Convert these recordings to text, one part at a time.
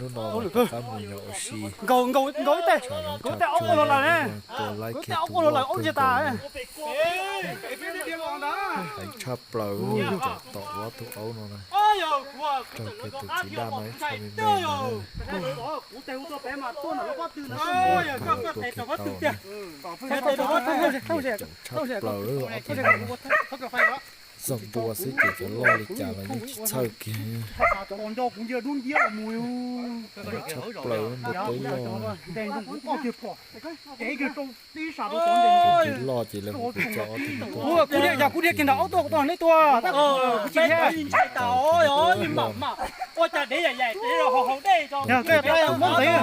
Hnub no rov qab mus yos ua si, nkaus nkaus ib teg, nkaus ib teg aub ua los lawm ne, tua laib kiag tus loj kawg nkaus na. Heev tshaj plaws, caum tom ob tug aub no na. Raug kiag tus txiv daj no ib qho me me no na. Tab sis ua tua kiag tau na. Caum tshaj plaws ob tug no. Txog npua xwb ces cov loj li cas los yeej tsis txhawj kiag. Tshaj plaws npua teb loj. Tus txiv loj ces lawv hu kuv coj ob tug no tuaj. Kuv niam yog kuv niam kiag nrog aub tuaj, kuv tuaj neb tua, kuv tsis thiab. Ua cas dev yam yam dev hau hau dej, yog koj muab ntxiv.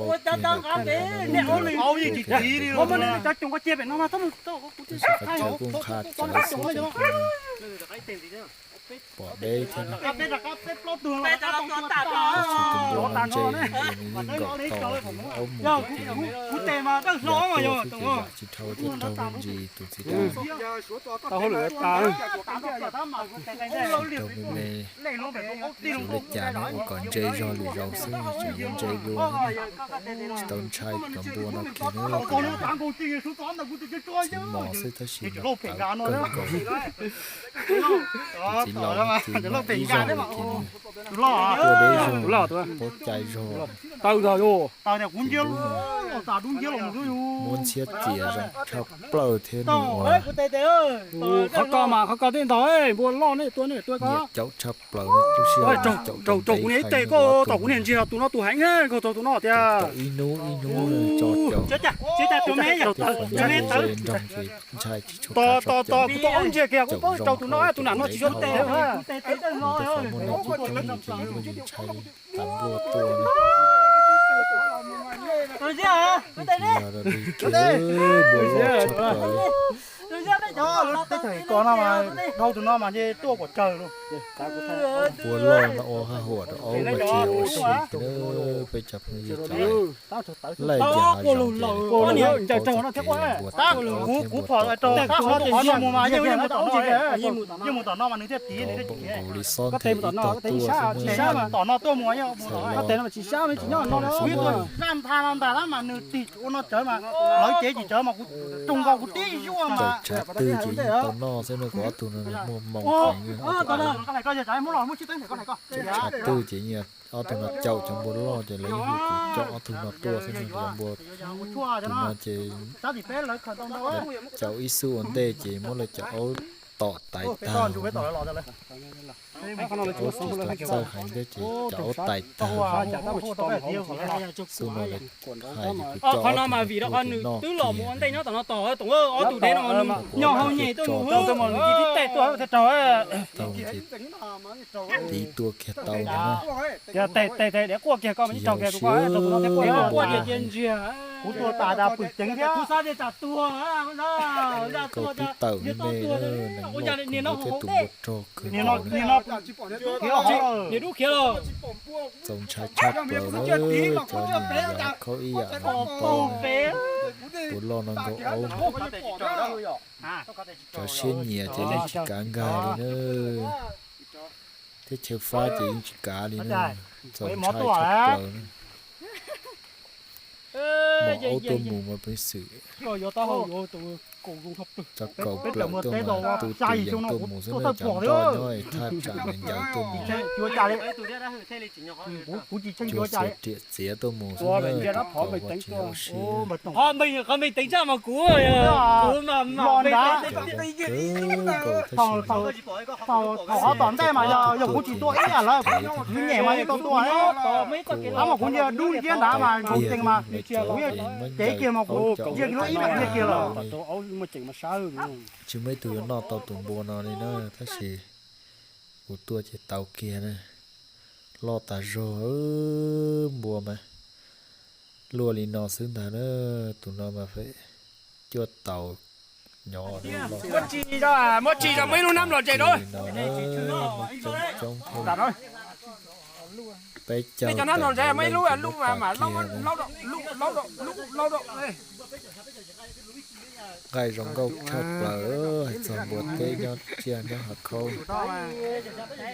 Ua cas nqa dev, niam aub li, aub yeej tsis txiv li. Muab cov coom koj cia pem no mas txhob mus. Tab sis qhov chaw kuj qha txawv xwb ces pom deb thiab. Tab sis tus npua no ntse, nws yeej nkaum tau, aub mus ces yam xwb ces yam tsis dhau thiab raug me ntsis tus txiv daj. Tsis raug me me, tsuas li cas no ua kom ntse zog lwm zaus xwb, tseem yuav ntse dua. Tsis tau ntshai cov npua no kiag na. Txiv mos xwb tab sis mas tawv kawg nkaus. Tus txiv laus no ces mas ib zaug lawm ces nws tuaj deb zog, paub cai zog. Muab ntxhiab txias zoo tshaj plaws thiab nws ua qhov ko mas qhov ko tej ntog, npua loj nej tua nej tua ko. Nyiam caum tshaj plaws, lub sij hawm caum raug kuv niag ib teg, koj tom kuv niag ntsia tus no tus heev, koj tua tus no tiag. Caum ib hnub ib hnub tso caum. Tos tos tos kuv tus aub ntsia kiag kuv paub raug tus no, tus nam no tsis zoo tes. Ntshai tas npua tuaj. Tus ntsia, tus ntsia, tus ntsia, tus ntsia, teb chaws ko no mas dhau tus no mas nce tuaj kuam tsawg lauj. Npua loj no ua haj huam rau aub mas tsis yog ua si thiab, peb cov phooj ywg cov laij tias hav zoov ces npua txoj kev npua tawv thiab npua tawv. Yeej mus tom no mas nws thiaj tiv, nkaus li xob nthe ib tog tuaj xwb na. Tom no tuaj mus, txhais los rau xwb na. Zaj ntha no ntag mas nws tig ua no tsawv mas lawv cev tsis tsawv mas kuv roos nkaus kuv tib zuaj mas. Caum tshav twg ces yeej tau noj xwb na, kuv ob tug no muaj moo heev. Caum tshav twg ces yeej, ob tug no caum cov npua loj ces lawv yeej hu kuv coj ob tug no tuaj xwb na. Cov npua tus no ces caum ib xub ua ntej ces muab lawv cov aub tom tais tag. Aub tsis tau txawj heev thiab ces cov aub tais tag. Xub no lawv hais ces kuv coj ob tug no tuaj noj kiag. Ob tug dev no nyob hauv nyem tuaj mus, ib teg tuaj thiaj raug. Tiv tuaj kiag tau ntag na. Tsis yog siab npua no. Kuv tua tas tas pwm ceev thiab. Kaus tib tawm me me na, nees loj kawg nkaus thiab tus npua rog kawg nkaus na. Txaus ntshai tshaj plaws na, cov niam yam khaub ib yam no tau na. Npua loj no nkaus aub. Cov siab nyiam ces yeej tsis kav nkag li na. Teb chaws fab ces yeej tsis kav li na. Txaus ntshai tshaj plaws na. Mos aub tuaj mus mas peev xwm tso kaus plaws tuaj mas tu tus yees tuaj mus xwb na, cov nroj nyob thaj tsam ncaws tuaj mus. Cuag xiav riam txiav tuaj mus xwb na, tus kaus ho tsis yog ua siab. Kawg nkaus tab sis mas thaum qhov tom ntej mas yog kuv tsis tua ib yam lawm, kuv nyem mas yeej tau tua. Tab mas kuv nyias dub nciab nrad mas nkaus cees mas kuv cev kiag mas kuv nyias lub ib lawm nyias kiag lawm. Tsis muaj ib tug yuav noj tau tus npua no li na, tab sis kuv tuaj ces tau kiag na. Loj tas zog, npua mas luaj li no xwb ntag na. Tus no mas fem cuaj tau nyob. Muab tsis, muab tsis, muab ib lub nab los ntse rau. Coob coob thiab. Peb caug tawm ntawv los tsis muab pam kiag. Nqaij zoo nkauj tshaj plaws, hais txog npua teb nyob tsiaj nyob hav khaub.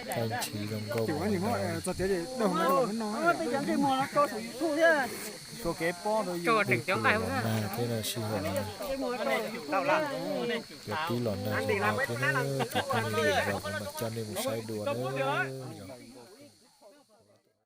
Nqaij ntshiv zoo nkauj, los nag thiab no sij hawm no. Cov tib los nag zoo no thiab na, cov phooj ywg, zaum no mam coj nej mus saib dua na.